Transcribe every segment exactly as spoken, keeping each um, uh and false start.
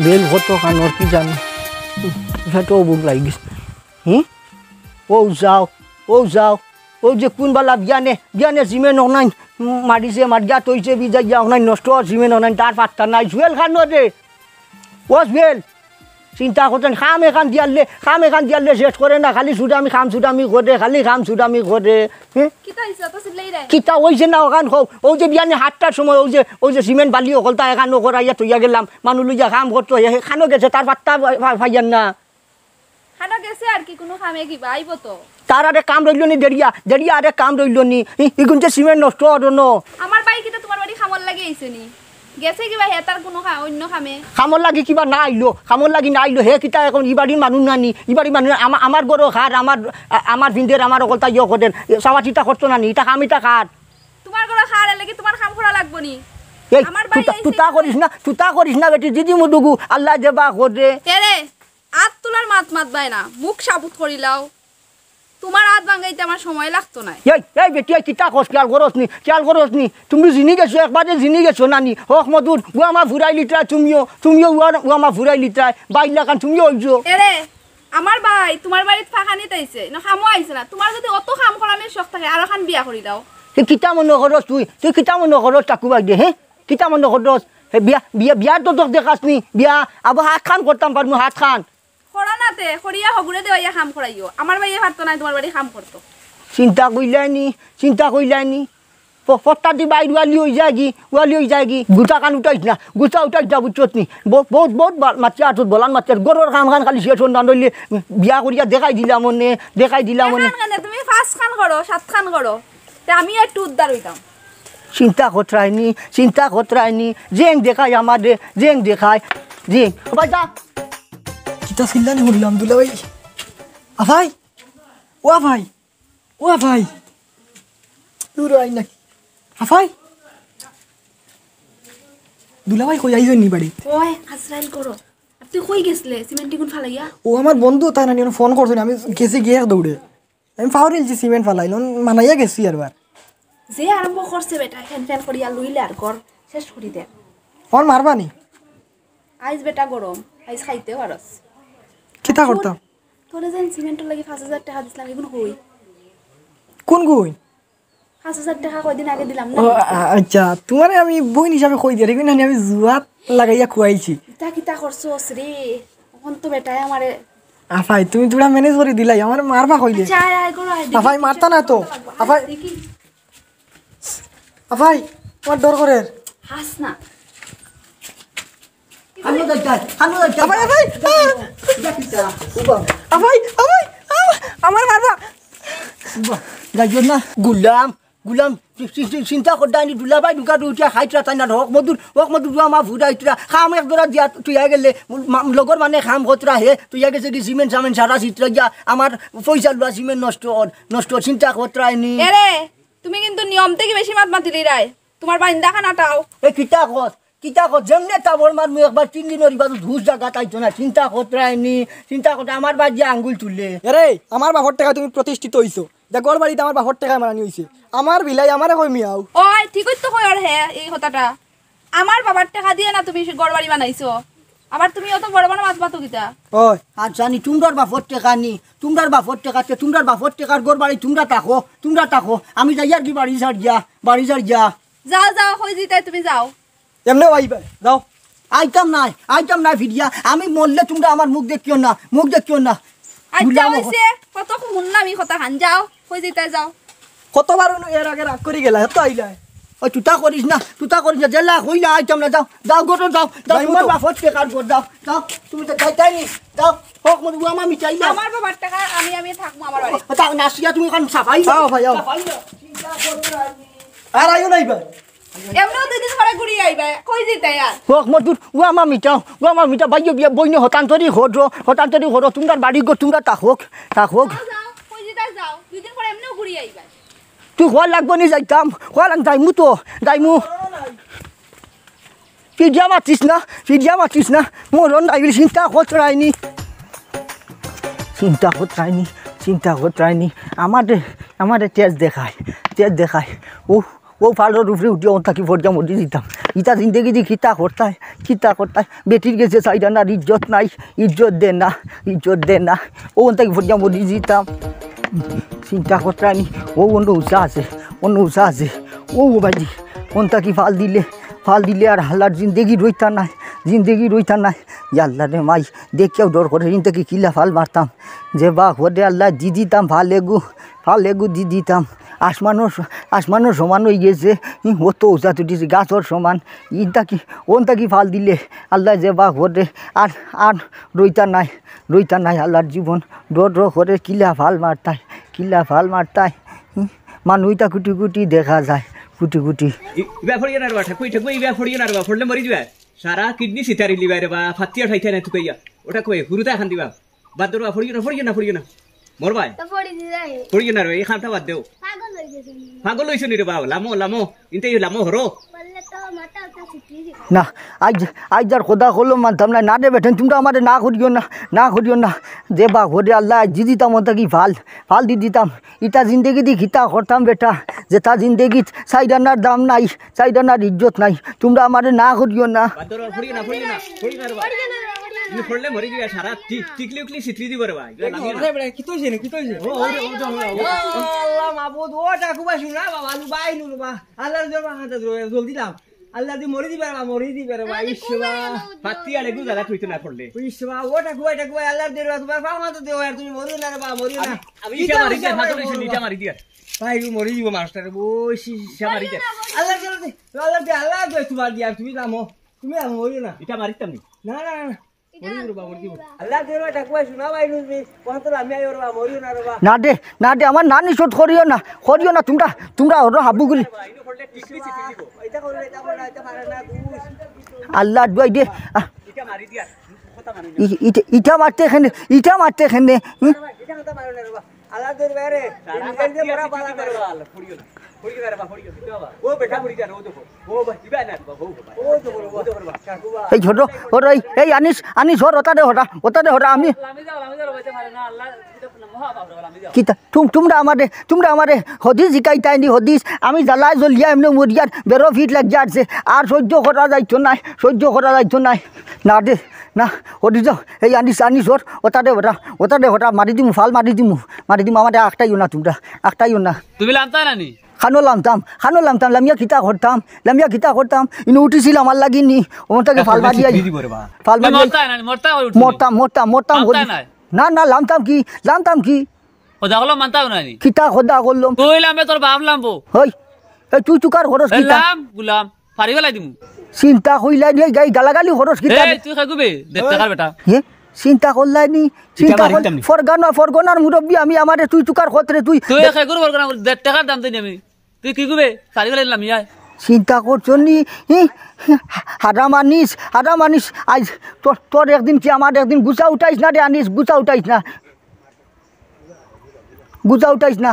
বেল কত খানোর কি জানি, পেটো ভুক লাগিছে। হুম? ও যাও, ও যাও, ও যে কোন বালা বিয়ানে, বিয়ানে জিমে ননাই, মারিছে, মারিয়া তৈছে, বিজা গিয়া অনাই নষ্ট, জিমে ননাই, তার পাত্তা নাই। জুয়েল খান রে, ও জুয়েল, চিন্তা করছেন, কাম এখান দিয়ালে, কাম এখান দিয়ালে শেষ করে না, খালি সুদামি কাম সুদামি করে, খালি কাম সুদামি করে। হ্যাঁ? কিতা হইছে? অত চিল্লাই রে। কিতা হইছে না ওখান কও? ও যে বিয়ানে হাতটার সময়, ও যে, ও যে সিমেন্ট বালি অকলতা এখানো করাইয়া থইয়া গেলাম, মানু লইয়া কাম করতো, এ, এখানো গেছে, তার পাত্তা পা-, পা-, পাইয়ার না। খানো গেছে আর কি, কোনো কামে কিবা আইবো তো। তার আরে কাম রইল নি দেরিয়া, দেরিয়া আরে কাম রইল নি। ই-, ইগুন যে সিমেন্ট নষ্ট অর ন। আমার ভাই কিতা তোমার বাড়ি কামর লাগি আইছে নি? গেছে কিবা হে তার কোনো কা-, অন্য কামে? কামর লাগি কিবা না আইলো, কামর লাগি না আইলো, হে কিতা এখন ই বাড়ির মানুষ না নি, ই বাড়ির মানুষ আমা-, আমার ঘরো খার, আমার, আ-, আমার ভিন্দের, আমার অকলতা ইয়ে করেন, এ, চাওয়া চিতা করতো না নি, ইটা কাম ইটা কার। তোমার ঘরো খার, এর লাগি তোমার কাম করা লাগবো নি? এই, আমার ভাই তুতা, আইছে তুতা না। করিস না, তুতা করিস না বেটি, দিদি মুদুগু, আল্লাহ দেবা করে। এরে, আত তুলার মাত মাত বায় না, মুখ সাবুত করিলাও। তোমার আত ভাঙ্গাইতে আমার সময় লাগতো না। এই, এই বেটি, এই কিতা কস, খেয়াল করস নি, খেয়াল করস নি? তুমি জিনি গেছো, একবারে জিনি গেছো না নি? হক মধুর, ও আমার ফুরাই লিতরায় তুমিও, তুমিও ও আমার, ও আমার ফুরাই লিতরায়, বাইর লাখান তুমিও অইছো। এরে, আমার ভাই, তোমার বাড়িত ফাঁকানিত আইছে, না কামো আইছে না। তোমার যদি অত কাম করানির শখ থাকে, আরো খান বিয়া করি দাও। তুই কিতা মনে করস তুই? তুই কিতা মনে করস টাকু ভাই দে, হ্যাঁ? কিতা মনে করস? হে বিয়া, বিয়া, বিয়া তো তোর দেখাস নি, বিয়া, আবার হাত খান করতাম পারমু, হাত খান। করো না তে, করিয়া হগুরে দেওয়াইয়া কাম করাইও। আমার ভাইয়ে পারতো না, তোমার বাড়ি কাম করতো। চিন্তা কইলায়নি, চিন্তা কইলায়নি। প-, পত্তা দি বাইর ওয়ালি হই যায়গি, ওয়ালি হই যায়গি। গুতা কান উঠাইস না, গুতা উঠাইস না, বুঝছত নি? ব-, বহুত, বহুত বা-, মাতিয়া আছত, বলান মাতিয়া আছত। গরুর কাম খান খালি শেষ হন না, নইলে বিয়া করিয়া দেখাই দিলাম অনে, দেখাই দিলাম অনে। এখান কেনে তুমি পাঁচ খান করো, সাত খান করো, তে আমি একটু উদ্ধার হইতাম। চিন্তা খতরায়নি, চিন্তা খতরায়নি, জেং দেখায় আমারে, জেং দেখায়, জেং। ও ভাই, যা। কিতা চিল্লানি হুনলাম, দুলাভাই? আফাই? ও আফাই? ও আফাই? দূর আই নাকি? আফাই? দুলাভাই কই আইছইন নি বাড়িত? ওই, আজরাইল করো। আর তুই কই গেছলে, সিমেন্ট ইগুন ফালাইয়া? ও আমার বন্ধু, তাই নানি ফোন করছইন, আমি গেছি গিয়া এক দৌড়ে। আমি পাহরিলছি সিমেন্ট ফালাইল, অন মানাইয়া গেছি আরবার। যে আরম্ভ করছে বেটা, ফ্যান ফ্যান করিয়া লইলে আর ঘর শেষ করি দে। অন মারবা নি? আইজ বেটা গরম, আইজ খাইতে পারস। কিতা করতাম? তোরে যেন সিমেন্টর লাগি পাঁচ হাজার টেকা দিছলাম, ইগুন কই? কোন কই? পাঁচ হাজার টেকা কয়দিন আগে দিলাম না? ও, আ-, আচ্ছা, তুমারে আমি বইন হিসাবে কই দিয়ার, ইগুন নানি আমি জুয়াত লাগাইয়া খুয়াইছি। ইতা কিতা করছস রে? অখন তো বেটায় আমারে আফাই, তুমি থুড়া ম্যানেজ করি দিলাই, আমারে মারবা কইলে। আচ্ছা, আয়, আয়, করো, আয়, দেখি আফাই, মারতা না তো। আয়, আফাই। দেখি। আফাই, আমার ডর করের। হাস না। খানো যাইতাই, খানো যাইতাই। আফাই, আফাই, আ! যা কিতা, উবা। আফাই, আফাই, আ! আমারে মারবা। উবা, যাইও না। গুলাম, গুলাম, চি-, চি-, চি-, চিন্তা করতায়নি, দুলাভাই ঢুকা ঢুকিয়া খাইতরা তাই না, হক মধুর, হক মধুর, ও আমার ফুরাইতরা, কাম এক দরা দিয়া তুইয়া গেলে, মা-, লগর মানে কাম করতরা হে, তুইয়া গেছে কি সিমেন্ট সামেন্ট সারা ছিতরা গিয়া, আমার পয়সা লুয়া সিমেন্ট নষ্ট অর, নষ্ট, চিন্তা করতায়নি। এরে, তুমি কিন্তু নিয়ম থাকি বেশি মাত মাতিলিরায়, তুমার বারিন্দা খান আটাও। এ কিতা কস, কিতা কস, যেমনে তাবড় মারমু একবার তিন দিনর ইবাদত হুশ জাগাত আইতো না, চিন্তা করতায়নি, চিন্তা করতে আমার বাদ দিয়া আঙ্গুল তুললে। এরে, আমার বাপর টেকা তুমি প্রতিষ্ঠিত অইছো, দে ঘর বাড়িত আমার বাপর টেকা মারানি অইছে। আমার বিলাই আমারে কই মিয়াও। ওই, ঠিকই তো কইর হে এই কথাটা। আমার বাবার টেকা দিয়া না তুমি ঘর বাড়ি বানাইছো। আবার তুমি অত বড় বড় মাত মাতো কিতা? ওই। আচ্ছা নি, তুমরার বাপর টেকা নি, তুমরার বাপর টেকাতে, তুমরার বাপর টেকার ঘর বাড়ি তুমরা থাকো, তুমরা থাকো। আমি যাইয়ার কি বাড়ি ছাড়িয়া, বাড়ি ছাড়িয়া। যাও, যাও, কই যিতায় তুমি যাও। এমনেও আইবায়, যাও। আইতাম নায়, আইতাম নায় ফিরিয়া। আমি মরলে তুমরা আমার মুখ দেখিও না, মুখ দেখিও না। আচ্ছা, গুলাম অইছে, কত হুনলাম ই কথাখান। যাও, কই যিতায় যাও। কতবার অইলো এর আগে রাগ করি গেলায়, এত আইলায়। ওই তুতা করিস না, তুতা করিস না, যেলা কইলা আইতাম না, যাও, যাও, ঘরো যাও, যাও, যাইমু তুমার তো। বাপর টেকার ঘর, যাও, যাও, তুমি তো যাইতায় নি, যাও, হক মধু, ও আমার মিটাই না। আমার বাবার টেকা, আমি, আমি থাকমু আমার বাড়ি। তা নাসিয়া তুমি অখন সাফাই যাও, যাও, ভাই, যাও। সাফাই যাও। আর আইও না ইবার। এমনেও দুই দিন পরে ঘুরি আইবা, কই যিতায় আর? হক মধুর, ও আমার মিটাও, ও আমার মিটা, ভাইও বিয়া, বইনে হতান্তরি ঘরো, হতান্তরি ঘরো, তুমরার বাড়ি ঘর, তুমরা থাকো, থাকো। যাও, যাও, কই যিতায় যাও, দুই দিন পরে এমনেও ঘুরি আইবা। তুই কওয়া লাগবো নি যাইতাম, কওয়া লাগ-, যাইমু তো, যাইমু। ফিরিয়া মাতিস না, ফিরিয়া মাতিস না, মরণ নাই, চিন্তা করতায়নি। চিন্তা করতায়নি, চিন্তা করতায়নি। আমারে, আমারে তেজ দেখায়, তেজ দেখায়। ও, অউ পাহাড়র উপরে উঠিয়া অন থাকি পড়িয়া মরি যিতাম। ইতা জিন্দেগিদি কিতা করতায়, কিতা করতায়? বেটির গেছে চাইর আনার ইজ্জত নাই, ইজ্জত দে না, ইজ্জত দে না। অউ অন থাকি পড়িয়া মরি যিতাম। চিন্তা করতায় নি, অউ অনো উষা আছে, অনো উষা আছে। অউ বাজি, অন থাকি ফাল দিলে, ফাল দিলে আর হালার জিন্দেগি রইতা নায়, জিন্দেগি রইতা নায়। ইয়াল্লা রে মাই, দেখিয়াউ ডর করে, ইন থাকি কিলা ফাল মারতাম। যে বা হদে আল্লায় দি দিতাম ফাল এগু, ফাল এগু দি দিতাম। আসমানর স-, আসমানর সমান অইগেছে, ই, অত উচাত উঠিছে, গাছর সমান। ইন থাকি, অন থাকি ফাল দিলে, আল্লায় যে বা হদে, আর, আর রইতা নায়, রইতা নায় আল্লার জীবন। ডর ডর করে কিলা ফাল মারতায়, কিলা ফাল মারতায়। হুম, মানু ইতা কুটি কুটি দেখা যায়, কুটি কুটি। ই-, ইবা ফড়িও না রে বা, ঠাকুই, ঠাকুই, ইবা ফড়িও না রে বা, ফড়লে মরি যিবা। সারা কিডনি ছিটারি লিবায় রে বা, ফাত্তিয়া ঠাইতা না তুকাইয়া। ওটা কই, হুরুতা খান দিবা। বাদ দেও রে বা, ফড়িও না, ফড়িও না, ফড়িও না। মরবায়। তো ফড়ি দিলাই। ফড়িও না রে, এই কামটা বাদ দেও। পাগল অইগেছে নি? পাগল অইছো নি রে বা, লামো, লামো। ইনতে লামো হরো। বললে তো মাথা উঠা ছিটি দিবা। না, আইজ, আইজ আর খোদা কলম মানতাম নায়। না রে বেটাইন, তুমরা আমারে না করিও না, না করিও না। যে বা হদে আল্লায় আইজ দি দিতাম অন থাকি ফাল, ফাল দি দিতাম। ইতা জিন্দেগিদি কিতা করতাম বেটা, যেতা জিন্দেগিত চাইর আনার দাম নাই, চাইর আনার ইজ্জত নাই। তুমরা আমারে না করিও না। বাদ দেও রে, ফড়িও না, ফড়িও না, ফড়িও না রে বা। ইনো ফড়লে মরি যিবা সারা, টিক-, টিকলি উকলি ছিটরি দিবো রে বা। ইগুলা লামিও না। ওরে বেটা, কিতা অইছে নি, কিতা অইছে? ও, ও, ও, ও, ও, ও। আল্লাহ মাবুদ, ও ঠাকুবা শুনা বাবা, লুবাই নু রে বা। আল্লার জোর বাবা, জলদি লাম। আল্লার দি মরি যিবা রে বা, মরি যিবা রে বা, ইশ বা। ফাত্তিয়া লেগু জ্বালা তুই তো না করলে। ইশ বা, ও ঠাকুবা, ঠাকুবা, আল্লার দি রে বা, তুমার পাও মাতো দেও আর তুমি মরিও না রে বা, মরিও না। আমি ইটা মারি দিয়া, ফাগল অইছে, ইটা মারি দিয়া। ভাই, ও মরি যিবো মাস্টার, ও ইশ, ইশ, ইশ, মারি দিয়া। আল্লার জোর দে, আল্লার দি, আল্লার দি তুমার দিয়া, তুমি লামো। তুমি আর মরিও না। ইটা মারিতাম নি? না, না, না, না। মরি যিবো রে বা, মরি যিবো। আল্লার দি রে বা, ঠাকুবা শুনা ভাই, তুমি। কত লামি আইও রে বা, মরিও না রে বা। না দে, না দে, আমার নানি শট করিও না, করিও না তুমরা, তুমরা হরো হাবুগুলি। ইটা করলে, ইটা করলে, ইটা মারে না, দুষ। আল্লার দুয়াই দে, আহ, ইটা মারি দিয়া, কথা মানে না। ই-, ইটা, ইটা মারতে কেনে, ইটা মারতে কেনে, হুম? ইটা কথা মারে না রে বা। আল্লাহ দরবারে, এই নিজে নিজে মরা বালা করে। পড়িও না, পড়িও না রে বা, পড়িও না। ও বেটা, পড়ি যা, ও দেখো। ও ভাই, দিবা না রে বা, ও ভাই। ও দেখো রে বা। ও দেখো রে বা। এই ছোট, ওর এই, এই আনিস, আনিস, ওর ওটারে হটা, ওটারে হটা, আমি লামি যাও, লামি যাও, ভাই, মারে না, আল্লাহ, এটা মহা পাপ রে বা, লামি যাও। কিতা? তুম-, তুমরা আমারে, তুমরা আমারে হদিস শিখাইতায় নি, হদিস। আমি জ্বালায় জ্বলিয়া এমনে মরিয়ার বেরো ফিট লাগিয়া আছে। আর সহ্য করা যাইতো নায়, সহ্য করা যাইতো নায়। না দে, না, হদিস যাও। এই আনিস, আনিস, ওর, ওটারে হটা, ওটারে হটা, মারি দিমু, ফাল মারি দিমু, মারি দিমু, আমারে আটকাইও না তুমরা, আটকাইও না। তুমি লামতায় না নি? খানো লামতাম, খানো লামতাম, লামিয়া কিতা করতাম, লামিয়া কিতা করতাম, ইনো উঠিছিল আমার লাগি নি, ওটাকে ফাল মারি আই। ছিটরি দিবো রে বা। ফাল তুমি মারি আই। মরতায় না নি, মরতায় ওই উঠি। মরতাম, মরতাম, মরতাম, লামতায় হদিস। না। না, লামতাম কি, লামতাম কি? খোদা কলম মানতায় না নি? কিতা খোদা কলম? তুই লামবে, তোর বাপ লামবো। হই, এই তুই তুকার খরচ এ কিতা? লাম, গুলাম, ফাড়ি ফালাই দিমু। চিন্তা কইলাই নি, এই গালাগালি খরচ কিতা? এই, তুই খাইগুবে, দেড় টেকার বেটা। হে? চিন্তা করলাই নি? ইটা চিন্তা কর, মারিতাম নি। ফরগানা, ফরগনার মুরব্বি আমি, আমারে তুই তুকার খতরে তুই। তুই খাইগুর ফরগানা, দেড় টেকার দাম দেই নি আমি। তুই কিগুবে? ফাড়ি ফালাই দিলাম, ইয়ায়। চিন্তা করছো নি? হি? হারাম আনিস, হারাম আনিস, আইজ তোর, তোর একদিন কি আমার একদিন, গুছা উঠাইস না রে আনিস, গুছা উঠাইস না। গুছা উঠাইস না।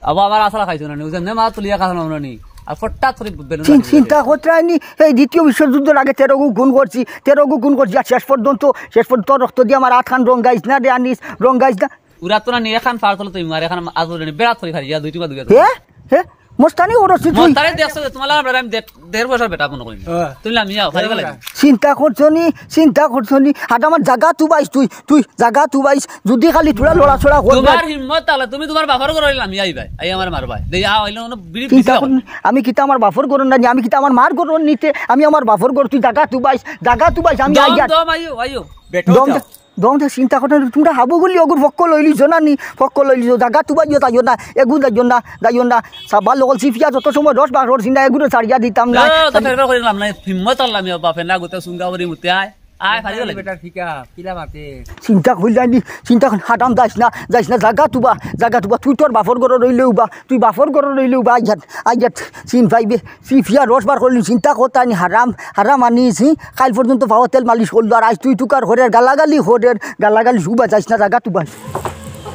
আবো আমার আছলা খাইছো না নি? বুঝলেন না? মা তুলিয়া খাইছো না নি? আর ফট্টা করে বেলুন চিন-, ফাটি চিন্তা দিছে। করতে হয়নি। এই দ্বিতীয় বিশ্বযুদ্ধর আগে তেরো গু খুন করছি, তেরো গু খুন করছি। আর শেষ পর্যন্ত, শেষ পর্যন্ত রক্ত দিয়া আমার আতখান রঙাইস না রে আনিস, রঙাইস না। উড়া তো না নি, এখান পার করলে তুমি মার, এখান আজ উড়ে নি, বেড়াত করে খালি, ইয়া দুই টুকা দুই টুকা। হে? হে? মোস্তানি ওরছি তুই। মোস্তানি দেখছো যে তোমার লাগা আমি দেড়, দেড় বছর বেটা মনে করি। হ্যাঁ। তুমি লামিয়া, ফাড়ি ফালাই। চিন্তা করছো নি, চিন্তা করছো নি। আর আমার জাগা তুবাইস তুই, তুই জাগা তুবাইস। যদি খালি তোরা লড়াচড়া করবে। তোমার হিম্মত তাহলে তুমি তোমার বাপর ঘরো লামিয়া আইবায়। আই আমার মারবায়। দে, আ, অইলে কোনো বিড়ি চিন্তা বিড়ি করছো নি। আমি কিতা আমার বাপর ঘরো না নি, আমি কিতা আমার মার ঘরো নিতে, আমি আমার বাপর ঘরো, তুই জাগা তুবাইস, জাগা তুবাইস, আমি দম, আইয়ার। দম, আইও, আইও। বেটো দম যাও। দে, দম দে, চিন্তা করছো নি, তোমরা হাবুগুলি অগুর পক্ষ লইলিছো না নি, পক্ষ লইলিছো, জাগা তুবাইও যাইও না, এগু যাইও না, যাইও না। সাবাল লগল সিফিয়া যত সময় রস বার করছি না, এগুরে ছাড়িয়া দিতাম না। এ, তো ফেরবার করে লাম নাই, হিম্মত আল্লাহ মিয়া বাপে না গুতে সুঙ্গা বরি মুতে আয়, আয়, ফাড়ি ফালাই। বেটা ফিকা, কিলা মাতে? চিন্তা করলাই নি, চিন্তা কর, হারাম যাইস না, যাইস না, জাগা তুবা, জাগা তুবা, তুই তোর বাপর ঘরো রইলেও বা, তুই বাপর ঘরো রইলেও বা, আইয়াত, আইয়াত, চিন পাইবে। ফি-, ফিয়া রস বার করলি, চিন্তা করতায় নি, হারাম, হারাম আনিস, হি? কাইল পর্যন্ত পাওয়া তেল মালিশ করলো, আর আইজ তুই তুকার করের, গালাগালি করের, গালাগালি শুবা যাইস না, জাগা তুবাইস।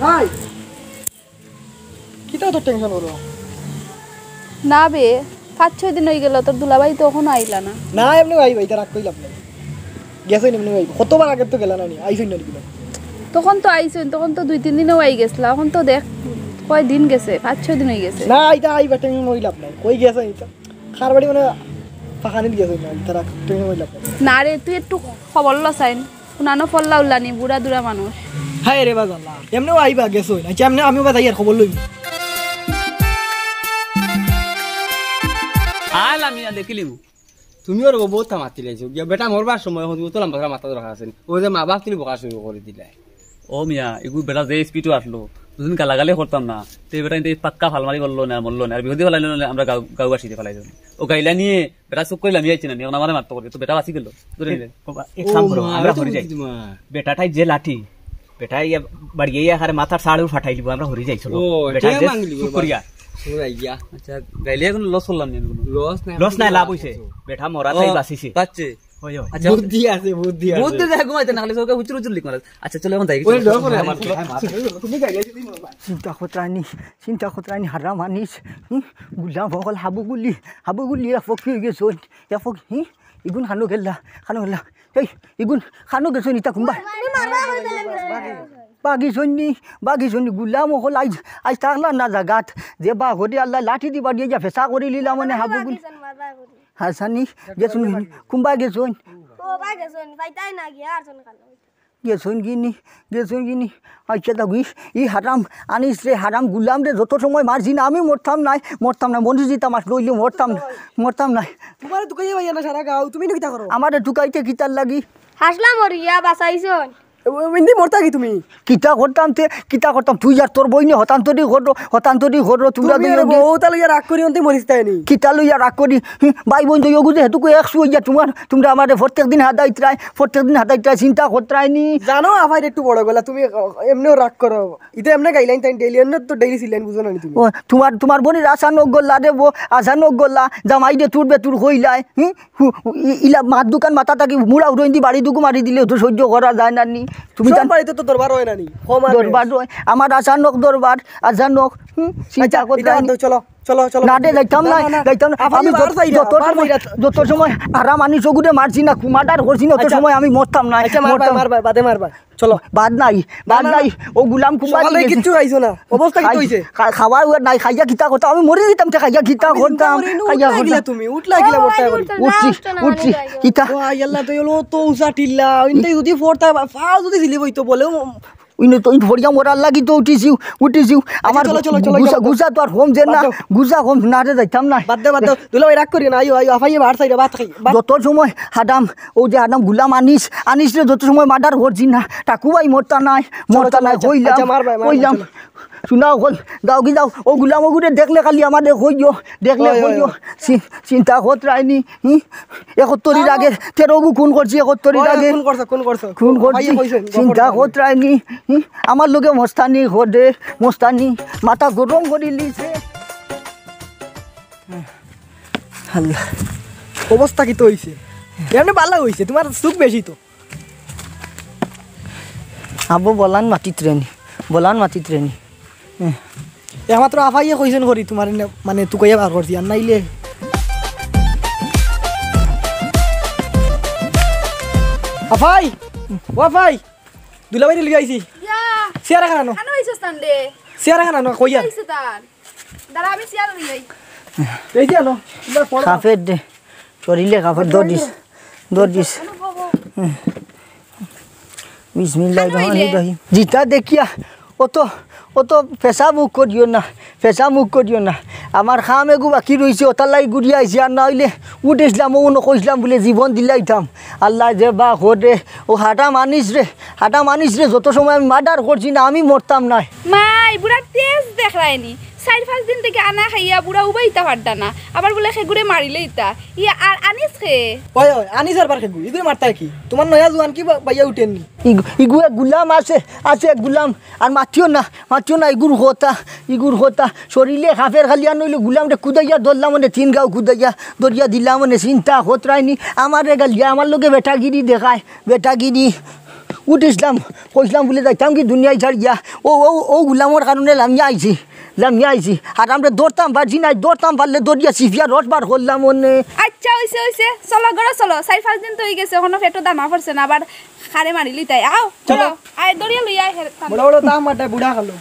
ভাই, কিতা অত টেনশন করো? না বে, পাঁচ ছয় দিন অইগেল, তোর দুলাভাই তো অখনো আইলা না। না, এমনে ভাই, ভাই, তার রাগ কইলাম না। গেছইন এমনে ভাই, কতবার আগে তো গেলা না নি, আইছইন না নি কিলা? তখন তো আইছইন, তখন তো দুই তিন দিনেও আই গেছলা, অখন তো দেখ, কয় দিন গেছে? পাঁচ ছয় দিন অই গেছে। না, ইতা আইবা, টেনশন অইলাম নাই। কই গেছে ইতা? কার বাড়ি মানে ফাঁকানিত গেছে না, ইতা রাখ, টেনশন অইলাম নাই। না রে, তুই একটু খবর ল চাইন, কুনানো ফল্লা উল্লানি, বুড়া দুড়া মানুষ। হায় রে বাজাল্লা, এমনেও আইবা গেছে না, আচ্ছা, এমনে আমিও বা যাই আর খবর লইব। আয় লামিয়া দেখিলিমু। তুমিও রে বহুত মাতি লাইছো। গিয়া বেটা মরবার সময় হয়তো অত লম্বা করে মাথা দরকার আছে নি। ও যে মা বাপ তুমি বকা শুরু করি দিলায়। ও মিয়া, এগু বেটা যে স্পিডো আসলো, দুদিন গালাগালি করতাম না। তে বেটা ইনতে পাক্কা ফাল মারি বললো না, মরলো না। আর বিপদে ফালাইলো না, আমরা গাউ-, গাউবাসীতে ফালাই দিলাম। ও গাইলা নিয়ে বেটা চুপ করিলাম, ইয়ে আইছে না, নি, এখন আমারে মারতে করে। তো বেটা বাঁচি গেল। ধরে নিলে। ও বা, এক ও কাম করো, মা, আমরা এটা হরি যাই। বুঝছি মা। বেটাটাই যে লাঠি, বেটা ইয়া বাড়িয়ে ইয়া হারে মাথার সাড়ে ফাটাই দিব, আমরা হরি যাই, চলো। ও, বেটা টেয়া যে মাংলি চুপ বাবা। করিয়া। ও ভাইয়া। আচ্ছা, গাইলে এখন লস করলাম নি আমি কোনো? লস নাই, লস নাই, লাভ হইছে। বেটা মরা তাই ও, বাঁচিছে। বাঁচছে। ওই, ওই। আচ্ছা। বুদ্ধি আছে, বুদ্ধি আছে। বুদ্ধি দেখো, ঘুমাইতে না হলে চোখে উচুর উচুর লিখ মারা। আচ্ছা, চলো এখন যাই। ওই ডর করে আমার। তুমি গাইলে যদি মরবা। চিন্তা খতরানি, চিন্তা খতরানি, হারাম আনিস। হুম? গুলাম হকল হাবু গুলি, হাবু গুলি, এক ফকি হয়ে গেছে। এক ফকি, হুম? ইগুন খানো গেলা, খানো গেলা। এই, ইগুন খানো গেছে নি তা কুম্বা? বাগি সন্নি, বাগি সন্নি, গুলাম হকল আইজ, আইজ থাকলা না জাগাত। যে বা হরি আল্লাহ লাঠি দি বাড়িয়ে যা ফেসা করি লিলা মানে হাবু গুলি। হাসানি, গেছুন, কুম্বা গেছুন। ও, বা গেছুন, পাইতাই না গিয়া, আর জন খালো। গেছুন গিনি, গেছুন গিনি। আচ্ছা, তা গি, ই হারাম আনিস রে, হারাম গুলাম রে, যত সময় মারছি না, আমি মরতাম নাই, মরতাম নাই, মরে যেতাম, আস লইলে মরতাম না, মরতাম নাই। তোমারে তুকাইয়া ভাইয়া না সারা গাও, তুমি নু কিতা করো? আমারে তুকাইতে কিতার লাগি? হাসলাম ওর ইয়া বাঁচাইছন। এ, ও, ইন্দি মরতা কি তুমি? কিতা করতাম তে, কিতা করতাম? তুই আর তোর বইনে হতান্তরি করো, হতান্তরি করো, তোমরা তুমি আর দুইজন দি- বউতা লইয়া রাগ করি অন্তে মরিস তাই নি? কিতা লইয়া রাগ করি? হুম, ভাই বইন তো ইগুজে হেতুকু একশো হইয়া তোমার, তোমরা আমারে প্রত্যেক দিন হাদাইতরায়, প্রত্যেক দিন হাদাইতরায়, চিন্তা করতরায় নি। জানো, আফাই একটু বড় গলা, তুমি এমনেও রাগ করো। ইতে এমনে গাইলাইন তাই ডেইলি, এমনে তো ডেইলি সিলাইন বুঝো না নি তুমি? ও, তোমার, তোমার বইনর আশা নক গল্লা রে বো, আশা নক গল্লা, জামাই দে তুর বেতুর কইলায়, হুম? হু, হু, ই-, ইলা মাত দুকান মাথা থাকি মুড়া উড়ইন দি বাড়ি দুগু মারি দিলে তো সহ্য করা যায় না নি। তুমি সব জান- বাড়িতে তো দরবার হয় না নি, কম আর দরবার বেশ। হয়, আমার আশা নক দরবার, আশা নক, হুম, চিন্তা আচ্ছা, করতে এটা হয় বাদ নি। দাও, চলো, চলো, চলো। না রে, যাইতাম না, না, না, না। যাইতাম না। আফাই আমি বার যত-, চাই না, যত বার সময়, চাই না। যত সময় আরাম আনি চকুরে মারছি না, কুমাটার করছি না, অত আচ্ছা। সময় আমি মরতাম না, আচ্ছা, মারবা, মরতাম। মারবা, বাদে মারবা। চলো। বাদ নাই, বাদ না, না, নাই। না। ও গুলাম কুমার সকালে গেছে। কিচ্ছু খাইছো না। অবস্থা কি খাই-, হইছে? খা-, খাওয়া উয়া নাই, খাইয়া কিতা করতাম? আমি মরে যেতাম, তে খাইয়া কিতা আমি চিন্তা করতাম? করি, খাইয়া উঠলা করতাম। গিলা তুমি, উঠলা গিলা, মরতে পারি। উঠছি, উঠছি, কিতা? ও, আই আল্লাহ, তো হলো তো উষা টিল্লা, ইনতে যদি ফোরতা, ফাও যদি ঝিলি বইতো বলে, ও, ইনো তো ইন ফড়িয়া মরার লাগি তো উঠিছি, উঠিছি। আচ্ছা, আমার চলো, চলো, চলো, গুসা, যাও। গুসা তো আর কম যে না, বাদ দাও। গুসা কম না রে, যাইতাম না। বাদ দে, বাদ দাও। দুলা ভাই রাগ করি না, আইও, আইও, আফাইয়ে বার চাইরা, ভাত খাই, ভাত। যত সময় হাদাম, ও যে হাদাম গুলাম আনিস, আনিস রে যত সময় মার্ডার করছি না, টাকু ভাই মরতা নাই, চলো, মরতা চলো, নাই, আচ্ছা, কইলাম, আচ্ছা, মার ভাই, মার ভাই, কইলাম। চলো। শোনা অকল, যাও কি যাও, ও গুলাম ওগুরে দেখলে খালি আমারে কইও, দেখলে ওই, ওই, কইও। ওই। চি-, চিন্তা করতরায় নি, হুম? একাত্তরির আগে তেরো গু খুন করছি, একাত্তরির ওই, আগে। খুন করছো, খুন করছো। খুন করছি, ভাইয়ে কইছেন, চিন্তা খবর করতরায় নি, হুম? আমার লগে মস্তানি করে, মস্তানি, মাথা গরম করি লিছে। আল্লাহ, অবস্থা কিতা হইছে? এমনে বালা হইছে, তোমার সুখ বেশি তো। আবো বলান মাতিতরায় নি, বলান মাতিতরায় নি। হ্যাঁ। একমাত্র আফাইয়ে কইছেন করি তোমার এনে, মানে, তুকাইয়া বার করছি, আর নাইলে। আফাই! ও আফাই! দুলাভাইরে লইয়া আইছি। ইয়া! চেয়ার এখান আনো। আনো আইছস তান দে। চেয়ার এখান আনো, কইয়া। আইছে তান। দাঁড়া, আমি চেয়ার লই আই। এই যে আনো, তোমরা পড়ো। কাফের দে। শরীরে কাপড় দৌড় দিস, দৌড় দিস। বিসমিল্লাহির রহমানির রহিম। জিতা দেখিয়া অত, অত ফেসা মুখ করিও না, ফেসা মুখ করিও না। আমার কাম এগু বাকি রইছে, ওটার লাগি ঘুরিয়া আইছি। আর না অইলে উঠেছিলাম, ও মনে কইছিলাম বুলে জীবন দিলাইতাম। আল্লাহ যে বা করে, ও হারাম আনিস রে, হারাম আনিস রে, যত সময় আমি মার্ডার করছি না, আমি মরতাম নায়। মাই, বুড়া তেজ দেখরায়নি। চাইর পাঁচ দিন থাকি আনা খাইয়া বুড়া উবাইতা পারতা না। আবার বুলে খেগুরে মারিলাইতা। ইয়া আর আনিস খে? ওই, ওই, আনিস আর বার খেগু। ইগুরে মারতায় কি? তোমার নয়া জোয়ান কি বা-, বাইয়া উঠেননি? ইগু-, ইগু এক গুলাম আছে, আছে এক গুলাম। আর মাতিও না, মাতিও না, ইগুর কথা, ইগুর কথা। শরীরে কাফের খালি আর নইলে গুলামরে কুদাইয়া ধরলাম মানে তিন গাঁও কুদাইয়া, ধরিয়া দিলাম মানে চিন্তা খতরায়নি। আমারে গালিয়া, আমার লগে বেটাগিরি দেখায়। বেটাগিরি। উঠিসলাম, কইসলাম বুলে যাইতাম কি দুনিয়াই ছাড়িয়া। ও, ও, ও গুলামর কারণে লামিয়া আইছি, লামিয়া আইছি। আর আমরা ধরতাম পারছি না, ধরতাম পারলে ধরিয়া চিপিয়া রড বার করলাম অনে। আচ্ছা, অইছে, অইছে। চলো, ঘরো চলো। চাইর পাঁচ দিন তো অইগেছে, এখনো পেটো দানা পড়ছে না, আবার খারে মারিলিতায়। আও, চলো। চলো। আয়, দড়িয়া লইয়া আয়, হের-, বড় বড় দাম আটা বুড়া খালো।